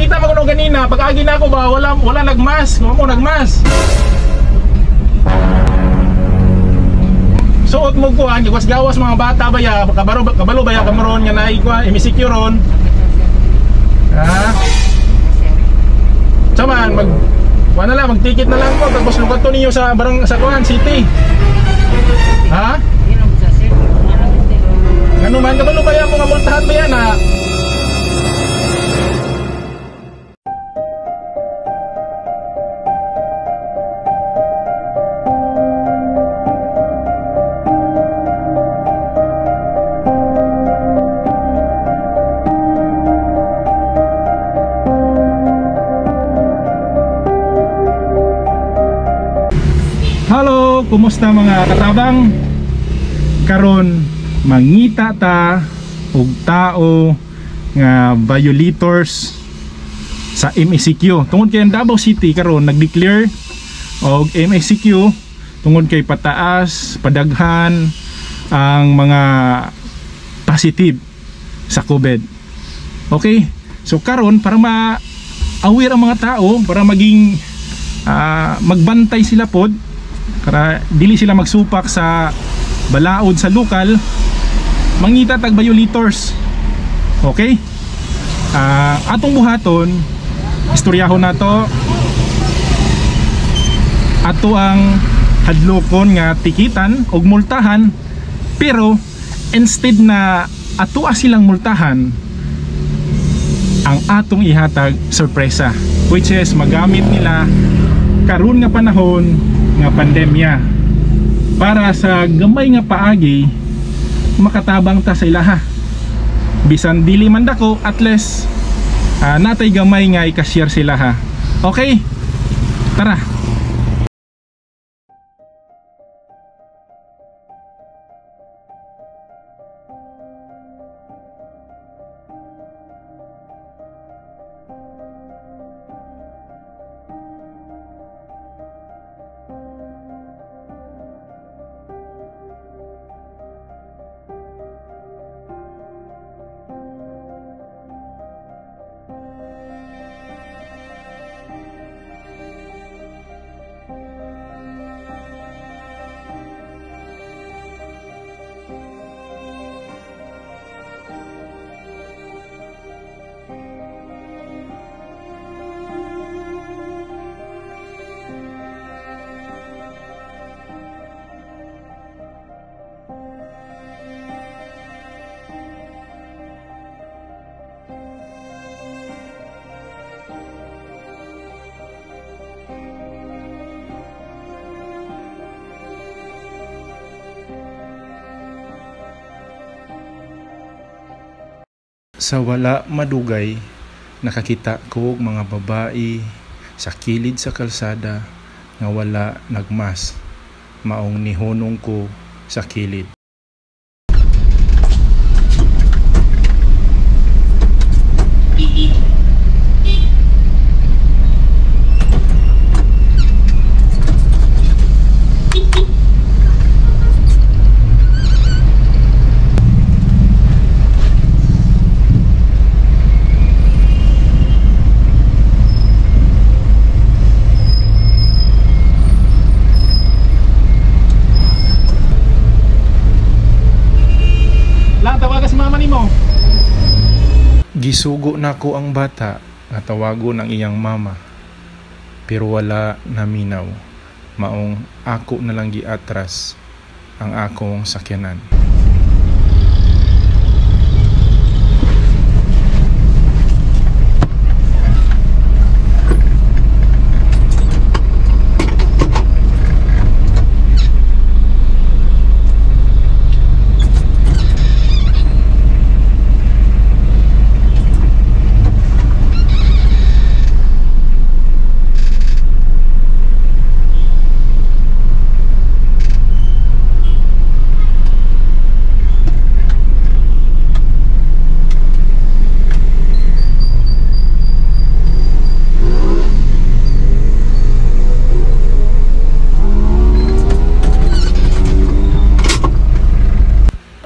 Nakakita pa ko nung ganina, pag agi na ako ba, wala nagmas, mo nagmas. Suot mo kuan, gawas-gawas mga bata ba ya, kabalo ba ya kamoron nga naay kuan, MCQ ron. Ha? Saman mag kuan na lang, mag-ticket na lang ko tapos lukat to ninyo sa barang sa kuan city. Ha? Ngano man kabalo ba ya mo nga multahan ba ya na? Hello, kumusta mga katabang? Karon mangita ta og tao nga violators sa MECQ. Tungod kay ang Davao City karon nag-declare og MECQ tungod kay pataas, padaghan ang mga positive sa COVID. Okay? So karon para ma-aware ang mga tao, para maging magbantay sila pod, para dili sila magsupak sa balaod sa lokal, mangita tag violators. Okay? Atong buhaton, istoryahon nato ato ang hadlokon nga tikitan og multahan, pero instead na ato silang multahan, ang atong ihatag sorpresa, which is magamit nila karon nga panahon nga pandemya para sa gamay nga paagi makatabang ta sa ilaha. Bisan dili man dako, at least natay gamay nga i-share sila ha. Okay, tara. Sa wala madugay, nakakita ko og mga babae sa kilid sa kalsada nga wala nagmas. Maong nihonong ko sa kilid. Gisugo nako ang bata nga tawagon ang iyang mama, pero wala naminaw. Maong ako na lang giatras ang akong sakyanan.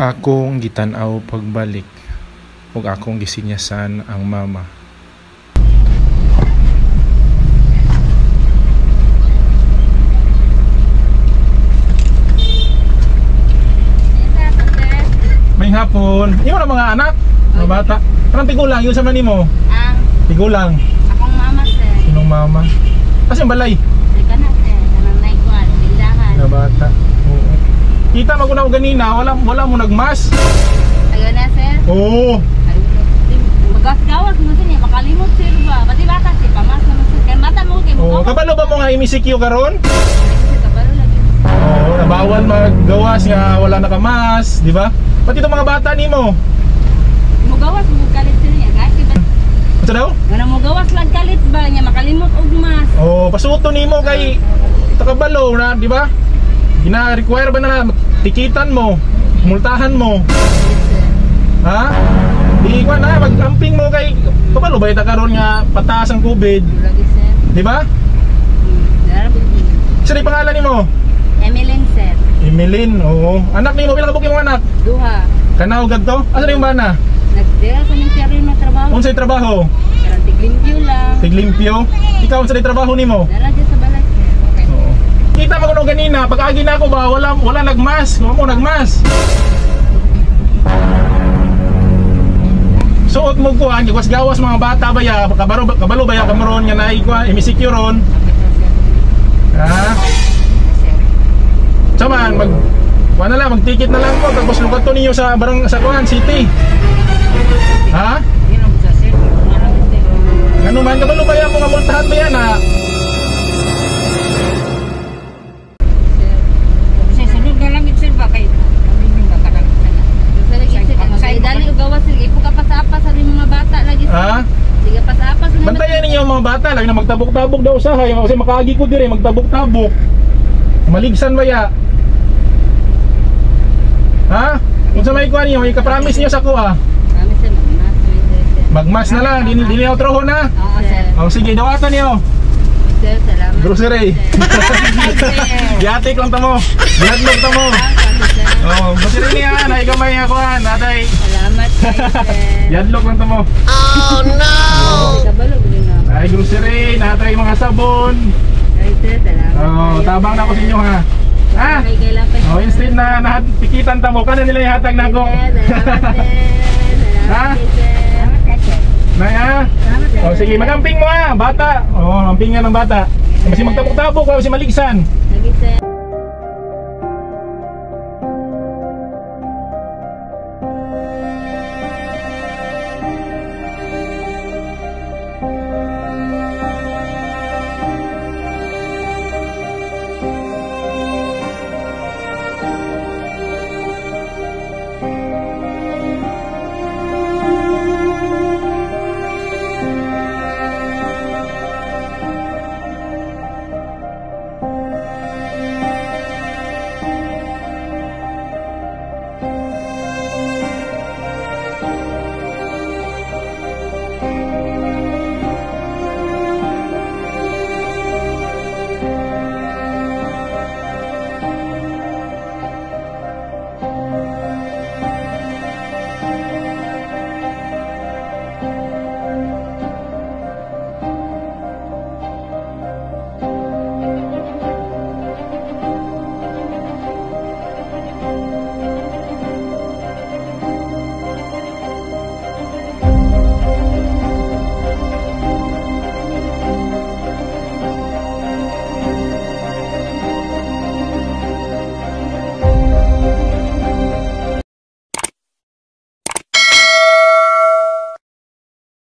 Akong gitan-aw pagbalik ug akong gisinyasan ang mama. Hadlokon. Imo na mga anak, mga bata. Anong tigulang yun sa man nimo? Ang Tigulang. Akong mama, sir. Sinong mama? Kasi yung balay. Di ka na, sir. Kanang naikuan, tindahan. Mga bata. Oo. Kita maguna ko ganina, wala wala mo nagmas. Ayaw na, sir. Oo. Ay, magas-gawas mo sir niya, makalimot sir ba? Pati bata sir, pamas naman sir. Kaya bata mo kay Oo, mo. kabalo ba mo nga MCQ karon? Sir, kabalo lagi. Oo, nabawal maggawas nga wala nakamas, di ba? Pati itong mga bata nimo. Mugawas mo kalit sir niya, guys. Diba? Unsa daw? Nga mugawas lang kalit ba niya makalimot og mas. Oo, pasuto nimo kay takabalo na, di ba? Gina-require ba na tikitan mo, multahan mo? Ha? Di ko na mag-amping mo kay kabalo ba ita karon nga pataas ang COVID, Lagi sir. di ba? Sa pangalan nimo? Emeline sir. Emeline, oo. Anak nimo pila ka buok imong anak? Duha. Kanaw gadto? Asa na yung bana? Nagdira sa cemetery na trabaho. Unsay trabaho? Karon tiglimpyo lang. Tiglimpyo. Ikaw unsay trabaho nimo? Dara dyan sa balay sir. Okay. Oo. Kita mo kuno ganina, pag agi na ako ba wala wala nagmas, mo nagmas. Suot mo kuan, gawas-gawas mga bata ba ya, kabaro kabalo ba ya kamoron nga naay kuan, MCQ ron. Ha? Saman mag kuan na lang, mag-ticket na lang ko tapos lugat to ninyo sa barang sa kuan city. Ha? Ano man kabalo ba ya mga multahan ba ya na? Sa sunod na lang sir ba kay Dali og gawas sir, ipo ka pa sa mga bata lagi sir. Ha? Sige pa sa apa sa Bantayan ninyo ang mga bata, lagi na magtabok-tabok daw usahay, kasi makaagi ko dire magtabok-tabok. Maligsan ba ya? Ha? Unsa may kuan niyo, ika-promise niyo sa ko ah. Kami sir, magmas sir. Magmas na lang, dili dili ako troho na. Oo sir. Oh, sige, dawatan niyo. Sir, salamat. Grocery. Giatik lang tamo. Giadlok tamo. Oh, grocery niya, na gamay nga kuan, natay. Salamat sir. Giadlok lang tamo. Kabalo gud na. Ay grocery, natay mga sabon. Ay sir, salamat. Oh, tabang na ako sa inyo ha. Ha? Kay kailan pa. Oh, instead na pikitan tamo kana nila ihatag nako. Ha? Nay ha? Oh, sige, magamping mo ha, bata. Oh, amping nga ng bata. Kasi magtabok-tabok, kasi maligsan. Lagi sir.